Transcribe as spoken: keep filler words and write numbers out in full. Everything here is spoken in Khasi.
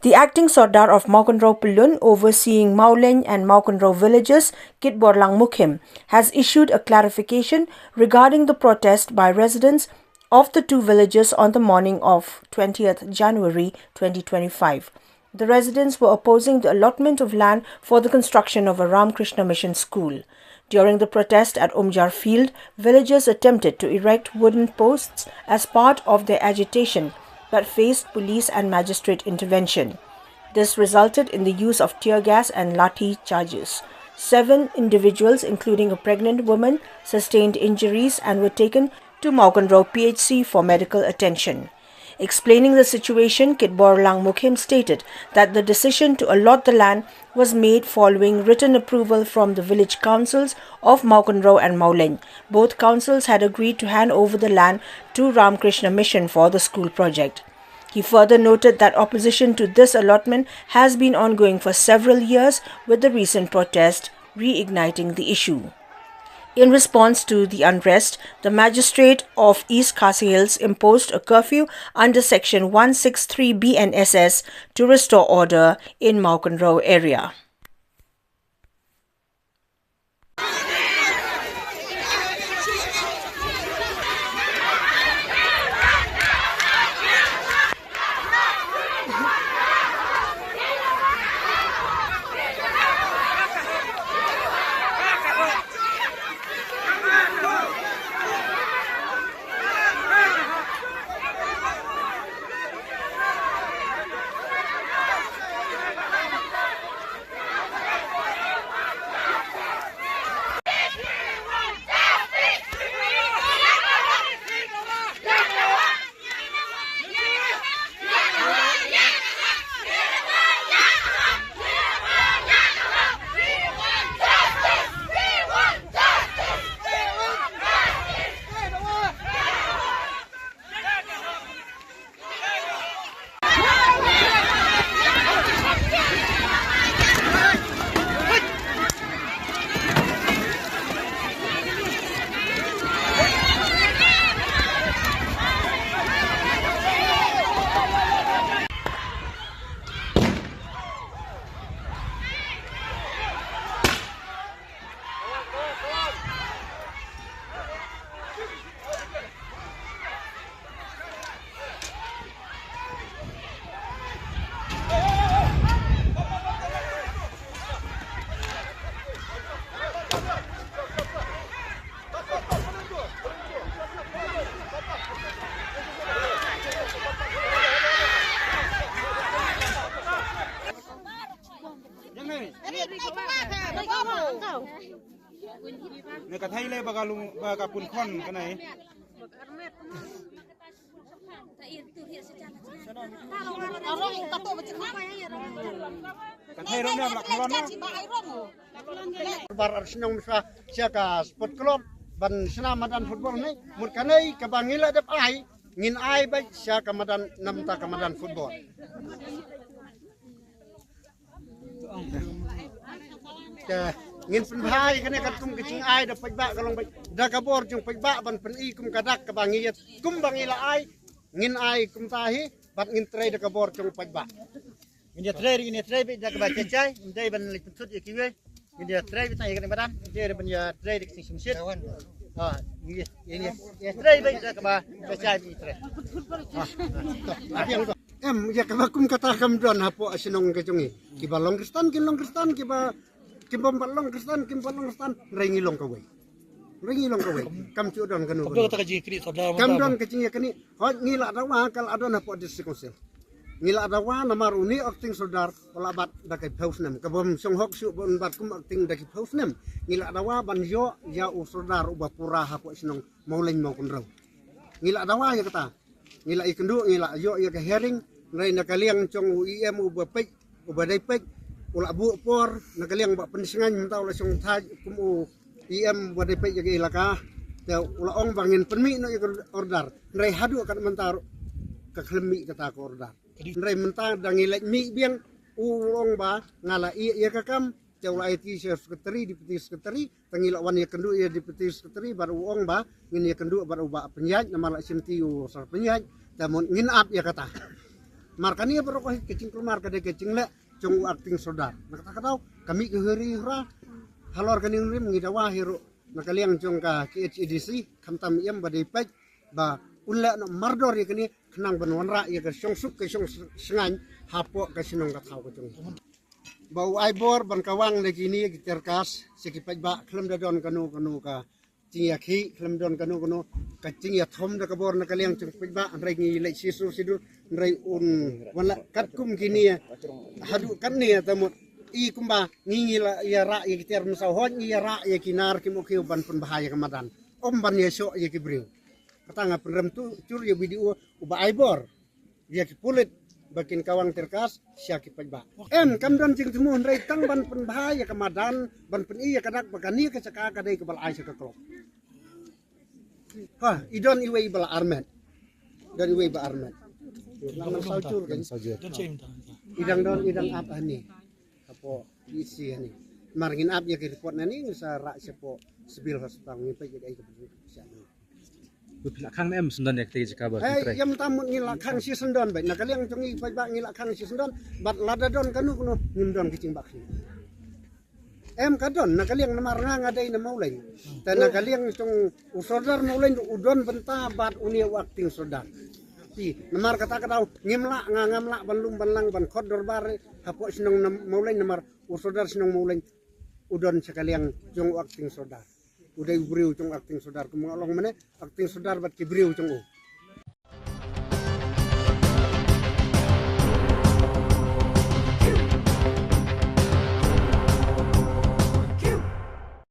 The acting Sordar of Mawkynrew Pyllun, overseeing Mawlein and Mawkynrew villages, Kitborlang Mukhim, has issued a clarification regarding the protest by residents of the two villages on the morning of twentieth January twenty twenty-five. The residents were opposing the allotment of land for the construction of a Ramakrishna Mission school. During the protest at Umjar Field, villagers attempted to erect wooden posts as part of their agitation, but faced police and magistrate intervention. This resulted in the use of tear gas and lathi charges. Seven individuals, including a pregnant woman, sustained injuries and were taken to Mawkynrew P H C for medical attention. Explaining the situation, Kitborlang Mukhim stated that the decision to allot the land was made following written approval from the village councils of Mawkynrew and Mawlein. Both councils had agreed to hand over the land to Ramakrishna Mission for the school project. He further noted that opposition to this allotment has been ongoing for several years, with the recent protest reigniting the issue. In response to the unrest, the magistrate of East Khasi Hills imposed a curfew under Section one six three B N S S to restore order in Mawkynrew area. Ne ka thai le ba ka lung, ba ka pun khon ka nai. Ka thai rong ne ba la khon na. Bar ar shnong sha, sha ka sport club ban shna madan football ne. Mut ka nei ka ba ngi la dep ai, ngin ai ba sha ka madan, namta ka madan football. Te ngin pynbha ïa kane ka kum ka jingai da paidbah ka long ba da ka bor jong paidbah ban pyni kum ka dak kaba ngi ïa kum ba ngi la ai, ngin ai kumta hi bad ngin trei da ka bor jong paidbah. Ngin ïa trei, ngin ïa trei beit da kaba chai chai, ngin dei ban leit pyntut ïa kiwei. Ngin ïa trei beit tang ïa kane madan, ngin dei ban ïa trei da ka jingsngewsih. Ha, ngin ïa, ngin ïa, ïa trei beit da kaba chai chai beit trei. Ha, ha. Em, ïa kaba kum kata kam don hapoh shnong ka jong ngi. Kiba long Khristan kin long Khristan, kiba, kiba bym pat long Khristan kin pat long Khristan, hynrei ngi long kawei. Hynrei ngi long kawei. Kam ju don kano kano. Kata ka jingkri sawdar. Kam don ka jingïakynduh. Hooid, ngi la dawa ka la don hapoh District Council. Ngi la dawa namar une u acting sawdar u la bat da ki phew snem. Kaba ym shong hok shuh ban bat kum acting da ki phew snem. Ngi la dawa ban ïoh ïa u sawdar uba pura hapoh shnong Mawlein Mawkynrew. Ngi la dawa ïa kata. Ngi la ïakynduh, ngi la ïoh ïa ka hearing, hynrei na ka liang jong u E M uba peit, uba dei peit, u la buh por, na ka liang ba pynshngaiñ mynta u la shong thait kum u E M uba dei peit ïa ka elaka. Te u la ong ba ngin pynmih noh ïa ka order, hynrei haduh kat mynta ruh ka khlem mih kata ka order. Hynrei mynta da ngi leit mih biang, u la ong ba nga la ïeh ïa ka kam, te u la aiti sha secretary, deputy secretary, te ngi la wan ïakynduh ïa deputy secretary, bad u ong ba ngin ïakynduh bad u bah pynïaid, namar la shimti u sar pynïaid, te mon ngin ap ïa kata. Mar kane baroh ka jingkulmar ka dei ka jingleh jong u acting sordar. Na kata ka daw ka mih ka huri hura halor kane ka rim ngi dawa hi ruh na ka liang jong ka K H A D C, khamtam ïam ba dei peit ba un leh noh mardor ïa kane khnang ban wanrah ïa ka shongsuk ka shongshngaiñ hapoh ka shnong ka thaw ka jong. Ba u ai bor ban kawang na kine ki tear gas sha ki paidbah khlem da don kano kano ka jingïakhih, khlem don kano kano ka jingïathom da ka bor na ka liang jong ki paidbah. Hynrei ngi leit shisur shisur hynrei un wan la katkum kine haduh katne ta mut i kumba ngi ngi la ïarah ïa ki tear mynsaw, hooid ngi ïarah ïa ki nar ki mawkhiew ban pynbha ïa ka madan, ym ban ïashoh ïa ki briew. Kata nga pynrem tu jur ïa video uba ai bor ïa ki pulit ba kin kawang tear gas sha ki paidbah. Em, kam don jingthmu hynrei tang ban pynbha ïa ka madan, ban pyni ïa ka dak ba kane ka jaka ka dei kaba la ai sha ka club. Ha, i don iwei ba la armet. Don iwei ba armet. La man saw jur kan. I dang don, i dang ap hani. Hapoh P C hani. Mar ngin ap ïa ki report nani ngin sa rah shapoh civil hospital ngin peit ïa ka ei ka bynta sha nani. Phi la khang ne em syndon ïa kata ka jaka ba phi trei? Ïam tam mut ngi la khang shi syndon beit. Na ka liang jong ngi paidbah ngi la khang shi syndon. Bad lada don kano kano ngim don ka jingbakla. Em ka don na ka liang namar nga nga dei na Mawleng. Te na ka liang jong u sordar Mawleng u don bynta bad une u acting sordar. Te namar kata ka daw ngim lah, nga ngam lah ban lum ban lang ban khot dorbar hapoh shnong Mawleng namar u sordar shnong Mawleng u don sha ka liang jong u acting sordar. U dei u briew jong u acting sordar, kum nga long mane acting sordar bad ki briew jong u.